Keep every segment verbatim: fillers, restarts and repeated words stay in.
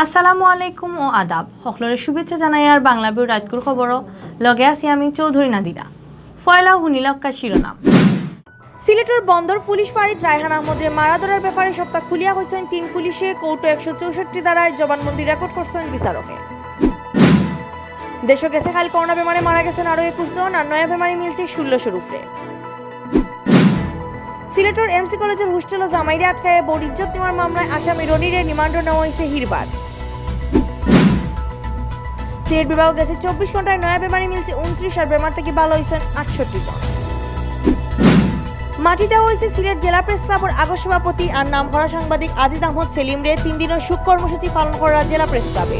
আসসালামু আলাইকুম ও আদাব। হকলরে শুভেচ্ছা জানাইয়ার বাংলা ভিউ রাইতকুর খবরো লগে আছি আমি চৌধুরী নাদিরা। ফয়লা হুনিলাউক্কা শিরোনাম। সিলেটর বন্দর পুলিশ ফাঁড়িত রায়হান আহমদরে মারা ধরার ব্যাপারে সবতা খুলিয়া কইছইন তিন পুলিশে। কোর্টো একশো চৌষট্টি ধারায় জবানবন্দি রেকর্ড করছইন বিচারকে। দেশো গেছে কাইল করোনা বেমারে মারা গেছইন আরো একুশ জন, আর নয়া বেমারি মিলছে ষোলোশোর উপরে। সিলেটর এমসি কলেজর হোস্টেলো জামাইরে আটকাইয়া বউর ইজ্জত নেওয়ার মামলায় আসামি রনিরে রিমান্ডো নেওয়া অইছে হিরবার। সিলেট বিভাগো গেছে চব্বিশ ঘন্টায় নয়া বেমারি মিলছে ঊনত্রিশ, আর বেমার থাকি ভালা অইছইন আটষট্টি জন। মাটি দেওয়া অইছে সিলেট জেলা প্রেস ক্লাবর আগর সভাপতি আর নামকরা সাংবাদিক আজিজ আহমদ সেলিমরে তিন দিনর শোক কর্মসূচি পালন করা জেলা প্রেস ক্লাবে।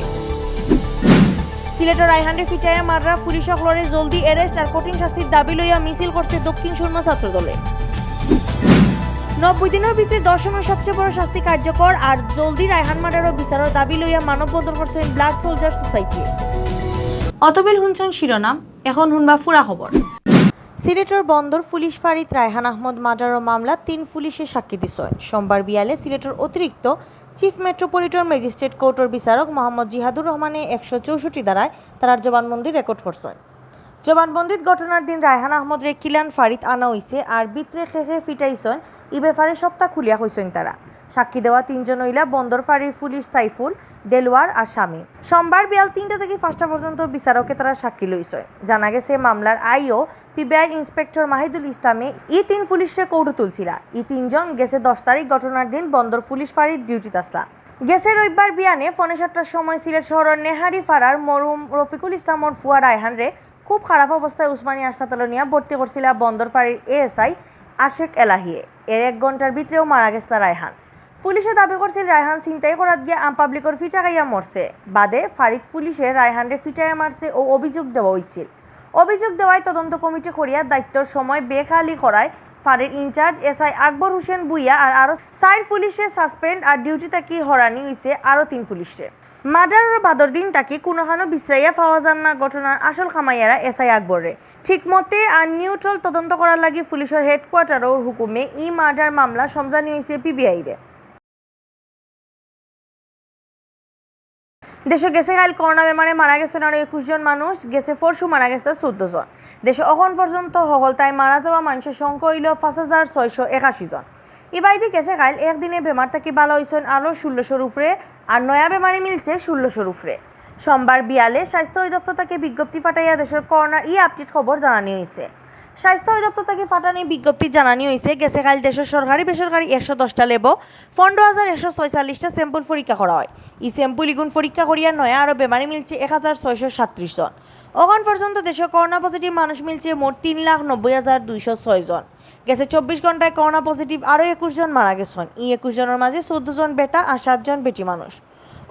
সিলেটর রায়হানরে ফিটাইয়া মাররা পুলিশ অকলরে জলদি arrest আর কঠিন শাস্তির দাবি লইয়া মিছিল করছে দক্ষিণ সুরমা ছাত্র দলে। নব্বই দিনর ভিতরে ধর্ষণর সবচেয়ে বড় শাস্তি কার্যকর আর জলদি রায়হান মার্ডারর বিচারর দাবি লইয়া মানববন্ধন করছইন ব্লাড সোলজার সোসাইটি। অতবিল হুনছইন শিরোনাম, এখন হুনবা পুরা খবর। সিলেটর বন্দর পুলিশ ফাঁড়িত রায়হান আহমদ মার্ডারর মামলাত তিন পুলিশে সাক্ষী দিছইন। সোমবার বিয়ালে সিলেটর অতিরিক্ত চিফ মেট্রোপলিটন ম্যাজিস্ট্রেট কোর্টর বিচারক মোহাম্মদ জিহাদুর রহমানে একশো চৌষট্টি ধারায় তারার জবানবন্দি রেকর্ড করছইন। জবানবন্দিত ঘটনার দিন রায়হান আহমদরে কিলান ফাঁড়িত আনা অইছে আর ভিতরে কে কে ফিটাইছইন, ই ব্যাপারে সবতা খুলিয়া কইছইন তারা। সাক্ষী দেওয়া তিনজন অইলা বন্দর ফাঁড়ির পুলিশ সাইফুল, দেলোয়ার আর শামীম। সোমবার বিয়াল তিনটা থাকি পাঁচটা পর্যন্ত বিচারকে তারা সাক্ষী লইছইন। জানা গেছে মামলার আইও পিবিআইর ইন্সপেক্টর মাহিদুল ইসলামে ই তিন পুলিশরে কোর্টো তুলছিলা। ই তিনজন গেছে দশ তারিখ ঘটনার দিন বন্দর পুলিশ ফাঁড়ির ডিউটিত আছলা। গেছে রবিবার বিয়ানে পৌনে সাতটার সময় সিলেট শহরর নেহারি ফাড়ার মরহুম রফিকুল ইসলামর ফুয়া রায়হানরে খুব খারাপ অবস্থায় উসমানী হাসপাতালো নিয়া ভর্তি করছিলা বন্দর ফাঁড়ির এএসআই আশেক এলাহিয়ে। এর এক ঘন্টার ভিতরেও মারা গেছলা রায়হান। পুলিশে দাবি করছিল রায়হান ছিনতাই করাত গিয়া আম পাবলিকর ফিটা খাইয়া মরছে। বাদে ফাঁড়িত পুলিশে রায়হানরে ফিটাইয়া মারছে ও অভিযোগ দেওয়া অইছিল। অভিযোগ দেওয়ায় তদন্ত কমিটি করিয়া দায়িত্বর সময় বেখালি করায় ফাঁড়ির ইনচার্জ এসআই আকবর হোসেন ভূঁইয়া আর আরো চাইর পুলিশে সাসপেন্ড আর ডিউটি থাকি হরানি অইছে আরো তিন পুলিশে। মার্ডারর বাদর দিন থাকি কুনুখানো বিশ্রাইয়া পাওয়া যার না ঘটনার আসল কামাইয়ারা এসআই আকবররে। ঠিক মতে আর নিউট্রাল তদন্ত করার লাগি পুলিশর হেডকোয়ার্টারর হুকুমে ই মার্ডার মামলা সমজানি অইছে পিবিআইরে। দেশো গেছে কাইল করোনা বেমারে মারা গেছইন আরো একুশ জন মানুষ, গেছে পরশু মারা গেছে চৌদ্দ জন। দেশো অখন পর্যন্ত হকলতায় মারা যাওয়া মানষর সংখ্যা অইলো পাঁচ হাজার ছয়শো একাশি জন। ইবায়দি গেছে কাইল একদিনে বেমার থাকি ভালা অইছইন আরো ষোলোশোর উপরে, আর নয়া বেমারি মিলছে ষোলোশোর উপরে। সোমবার বিয়ালে স্বাস্থ্য অধিদপ্তর থাকি বিজ্ঞপ্তি পাঠাইয়া দেশর করোনার ই আপডেট খবর জানানি অইছে। স্বাস্থ্য অধিদপ্তর থাকি পাঠানি বিজ্ঞপ্তি জানানি অইছে, গেছে কাইল দেশর সরকারি বেসরকারি একশো দশটা ল্যাবো পনেরো হাজার একশো ছয়চল্লিশটা স্যাম্পল পরীক্ষা করা অয়। ই স্যাম্পল ইগুন পরীক্ষা করিয়া নয়া আরো বেমারি মিলছে এক হাজার ছয়শো সাতত্রিশ জন। অখন পর্যন্ত দেশো করোনা পজিটিভ মানুষ মিলছে মোট তিন লাখ নব্বই হাজার দুইশো ছয় জন। গেছে চব্বিশ ঘন্টায় করোনা পজিটিভ আরো একুশ জন মারা গেছইন। ই একুশ জনর মাঝে চৌদ্দ জন বেটা আর সাত জন বেটি মানুষ।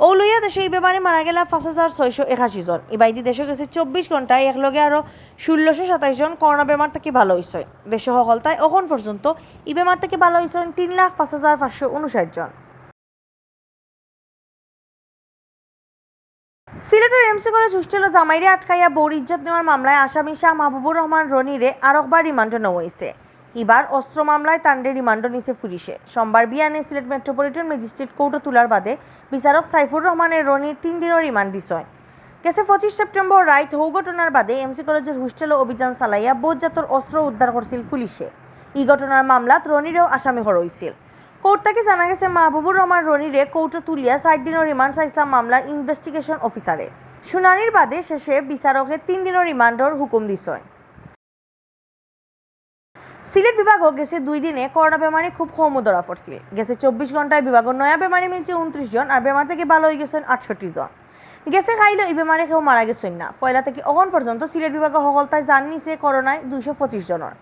অউ লইয়া দেশো ই বেমারে মারা গেলা পাঁচ হাজার ছয়শো একাশি জন। ইবায়দি দেশো গেছে চব্বিশ ঘন্টায় একলগে আরো ষোলোশো সাতাইশ জন করোনা বেমার থাকি ভালা অইছইন। দেশো হকলতায় অখন পর্যন্ত ই বেমার থাকি ভালা অইছইন তিন লাখ পাঁচ হাজার পাঁচশো ঊনষাট জন। সিলেটর এমসি কলেজ হোস্টেলো জামাইরে আটকাইয়া বউর ইজ্জত নেওয়ার মামলায় আসামি শাহ মাহবুবুর রহমান রনিরে আরকবার রিমান্ডো নেওয়া অইছে। ইবার অস্ত্র মামলায় তানরে রিমান্ডো নিছে পুলিশে। সোমবার বিয়ানে সিলেট মেট্রোপলিটন ম্যাজিস্ট্রেট কোর্টো তুলার বাদে বিচারক সাইফুর রহমানে রনির তিন দিনর রিমান্ড দিছইন। গেছে পঁচিশ সেপ্টেম্বর রাইত হউ ঘটনার বাদে এমসি কলেজর হোস্টেলো অভিযান চালাইয়া বউত জাতর অস্ত্র উদ্ধার করছিল পুলিশে। ই ঘটনার মামলাত রনিরেও আসামি করা অইছিল। কোর্ট থাকি জানা গেছে, মাহবুবুর রহমান রনিরে কোর্টো তুলিয়া চাইর দিনর রিমান্ড চাইছলা মামলার ইনভেস্টিগেশন অফিসারে। শুনানির বাদে শেষে বিচারকে তিন দিনর রিমান্ডর হুকুম দিছইন। সিলেট বিভাগো গেছে দুই দিনে করোনা বেমারি খুব কমউ ধরা পড়ছিল। গেছে চব্বিশ ঘন্টায় বিভাগো নয়া বেমারি মিলছে ঊনত্রিশ জন, আর বেমার থাকি ভালা অইগেছইন আটষট্টি জন। গেছে কাইলো ই বেমারে কেউ মারা গেছইন না। পয়লা থাকি অখন পর্যন্ত সিলেট বিভাগো হকলতায় জান নিছে করোনায় দুইশো পঁচিশ জনর।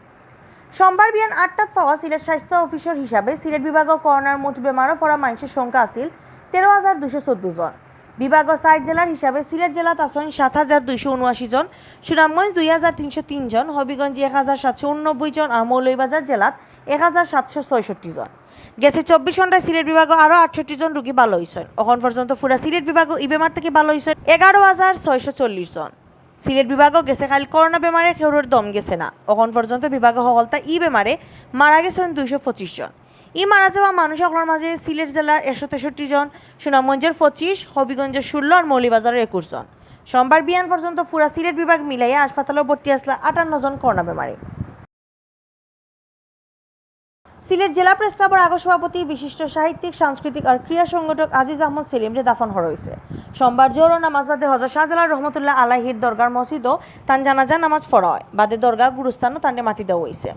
সোমবার বিয়ান আটটাত পাওয়া সিলেট স্বাস্থ্য অফিসর হিসাবে সিলেট বিভাগো করোনার মোট বেমারো পড়া মানষর সংখ্যা আছিল তেরো হাজার দুইশো চৌদ্দ জন। বিভাগো চাইর জেলার হিসাবে সিলেট জেলাত আছইন সাত হাজার দুইশো ঊনআশি জন, সুনামগঞ্জ দুই হাজার তিনশো তিন জন, হবিগঞ্জ এক হাজার সাতশো ঊননব্বই জন আর মৌলভীবাজার জেলাত এক হাজার সাতশো ছয়ষট্টি জন। গেছে চব্বিশ ঘন্টায় সিলেট বিভাগো আরো আটষট্টি জন রুগী ভালা অইছইন। অখন পর্যন্ত পুরা সিলেট বিভাগো ই বেমার থাকি ভালা অইছইন এগারো হাজার ছয়শো চল্লিশ জন। সিলেট বিভাগো গেছে কাইল করোনা বেমারে কেউরর দম গেছে না। অখন পর্যন্ত বিভাগো হকলতা ই বেমারে মারা গেছইন দুইশো পঁচিশ জন। ই মারা যাওয়া মানুষ অকলর মাঝে সিলেট জেলার একশো তেষট্টি জন, সুনামগঞ্জর পঁচিশ, হবিগঞ্জর ষোলো আর মৌলভীবাজারর একুশ জন। সোমবার বিয়ান পর্যন্ত পুরা সিলেট বিভাগ মিলাইয়া হাসপাতালো ভর্তি আছলা আটান্ন জন করোনা বেমারি। সিলেট জেলা প্রেস ক্লাবর আগর সভাপতি, বিশিষ্ট সাহিত্যিক, সাংস্কৃতিক আর ক্রীড়া সংগঠক আজিজ আহমদ সেলিমরে দাফন করা অইছে। সোমবার জোহরর নামাজ বাদে হজরত শাহজালাল রহমতুল্লাহ আলাইহির দরগার মসজিদো তান জানাজার নামাজ পড়া অয়। বাদে দরগা গুরুস্থানো তানরে মাটি দেওয়া অইছে।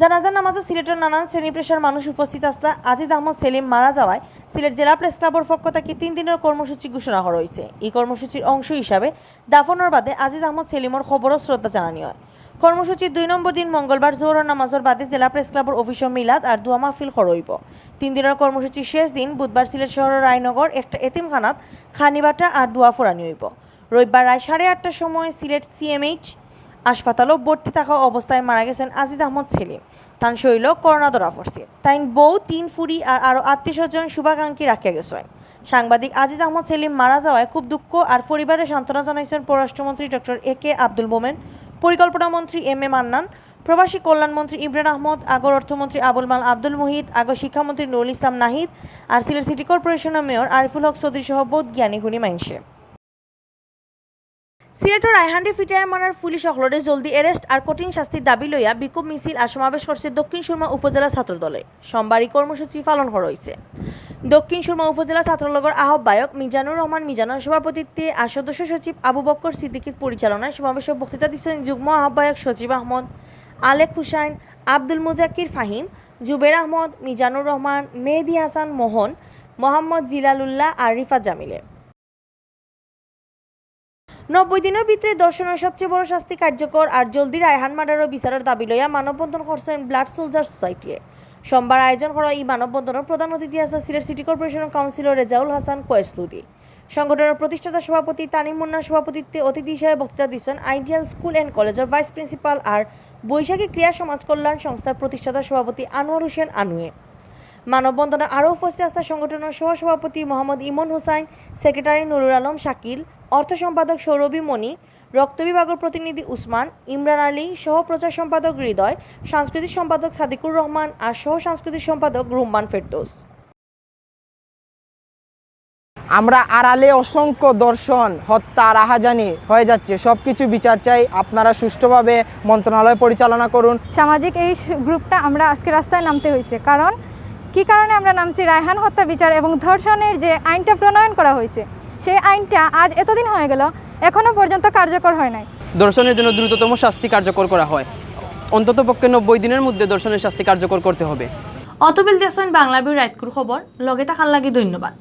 জানাজার নামাজো সিলেটর নানান শ্রেণী পেশার মানুষ উপস্থিত আছলা। আজিজ আহমদ সেলিম মারা যাওয়ায় সিলেট জেলা প্রেস ক্লাবর পক্ষ থাকি তিন দিনর কর্মসূচি ঘোষণা করা অইছে। ই কর্মসূচির অংশ হিসাবে দাফনর বাদে আজিজ আহমদ সেলিমর কবরো শ্রদ্ধা জানানি অয়। কর্মসূচির দুই নম্বর দিন মঙ্গলবার জোহরর নামাজর বাদে জেলা প্রেস ক্লাবর অফিসো মিলাদ আর দোয়া মাহফিল করা অইবো। তিন দিনর কর্মসূচির শেষ দিন বুধবার সিলেট শহরর রায়নগর একটা এতিমখানাত খানিবাটা আর দোয়া পড়ানি অইবো। রবিবার রাইত সাড়ে আটটার সময় সিলেট সিএমএইচ হাসপাতালো ভর্তি থাকা অবস্থায় মারা গেছইন আজিজ আহমদ সেলিম। তান শরীরো করোনা ধরা পড়ছে। তাইন বউ, তিন ফুরি আর আরো আত্মীয় স্বজন শুভাকাঙ্ক্ষী রাখিয়া গেছইন। সাংবাদিক আজিজ আহমদ সেলিম মারা যাওয়ায় খুব দুঃখ আর পরিবারে সান্ত্বনা জানাইছইন পররাষ্ট্রমন্ত্রী ডক্টর এ কে আব্দুল মোমেন, পরিকল্পনা মন্ত্রী এম এ মান্নান, প্রবাসী কল্যাণ মন্ত্রী ইমরান আহমদ, আগর অর্থমন্ত্রী আবুল মাল আব্দুল মুহিত, আগর শিক্ষামন্ত্রী নুরুল ইসলাম নাহিদ, আর সিলেট সিটি কর্পোরেশনর মেয়র আরিফুল হক চৌধুরী সহ বউত জ্ঞানী গুণী মাইনষে। সিলেটর রায়হানরে ফিটাইয়া মারার পুলিশ অকলরে জলদি arrest আর কঠিন শাস্তির দাবি লইয়া বিক্ষোভ মিছিল আর সমাবেশ করছে দক্ষিণ সুরমা উপজেলা ছাত্র দলে। সোমবার ই কর্মসূচি পালন করা অইছে। দক্ষিণ সুরমা উপজেলা ছাত্রলীগর আহ্বায়ক মিজানুর রহমান মিজানর সভাপতিত্বে আর সদস্য সচিব আবু বক্কর সিদ্দিকীর পরিচালনায় সমাবেশে বক্তৃতা দিছইন যুগ্ম আহ্বায়ক সজীব আহমদ, আলেক হুসাইন, আব্দুল মুজাক্কির ফাহিম, জুবের আহমদ, মিজানুর রহমান, মেহেদি হাসান মোহন, মোহাম্মদ জিলালুল্লাহ আর রিফাত জামিলে। নব্বই দিনর ভিতরে ধর্ষণর সবচেয়ে বড় শাস্তি কার্যকর আর জলদি রায়হান মার্ডারর বিচারর দাবি লইয়া মানববন্ধন করছইন ব্লাড সোলজার সোসাইটিয়ে। সোমবার আয়োজন করা ই মানববন্ধনর প্রধান অতিথি আছলা সিলেট সিটি কর্পোরেশনর কাউন্সিলর রেজাউল হাসান কয়েস লুদি। সংগঠনর প্রতিষ্ঠাতা সভাপতি তানিম মুন্নার সভাপতিত্বে অতিথি হিসাবে বক্তৃতা দিছইন আইডিয়াল স্কুল অ্যান্ড কলেজর ভাইস প্রিন্সিপাল আর বৈশাখী ক্রীড়া সমাজ কল্যাণ সংস্থার প্রতিষ্ঠাতা সভাপতি আনোয়ার হোসেন আনুয়ে। মানববন্ধনে আরও উপস্থিত আছলা সংগঠনর সহসভাপতি মোহাম্মদ ইমন হুসাইন, সেক্রেটারি নুরুল আলম শাকিল, অর্থ সম্পাদক সৌরভী মণি, রক্ত বিভাগর প্রতিনিধি উসমান, ইমরান আলী, সহ প্রচার সম্পাদক হৃদয়, সাংস্কৃতিক সম্পাদক সাদিকুর রহমান আর সহ সাংস্কৃতিক সম্পাদক রুম্মান ফেরদৌস। আমরা আড়ালে অসংখ্য ধর্ষণ, হত্যা, রাহাজানি হয়ে যাচ্ছে। সব কিছু বিচার চাই। আপনারা সুষ্ঠুভাবে মন্ত্রণালয় পরিচালনা করুন। সামাজিক এই গ্রুপটা আমরা আজকে রাস্তায় নামতে হয়েছে, কারণ কি কারণে আমরা নামছি? রায়হান হত্যা বিচার এবং ধর্ষণের যে আইনটা প্রণয়ন করা হয়েছে, সেই আইনটা আজ এতদিন হয়ে গেল, এখনও পর্যন্ত কার্যকর হয় নাই। ধর্ষণের জন্য দ্রুততম শাস্তি কার্যকর করা হয়। অন্তত পক্ষে নব্বই দিনের মধ্যে ধর্ষণের শাস্তি কার্যকর করতে হবে। অতবিল দেখছইন বাংলা ভিউ রাইতকুর খবর। লগে থাকার লাগি ধন্যবাদ।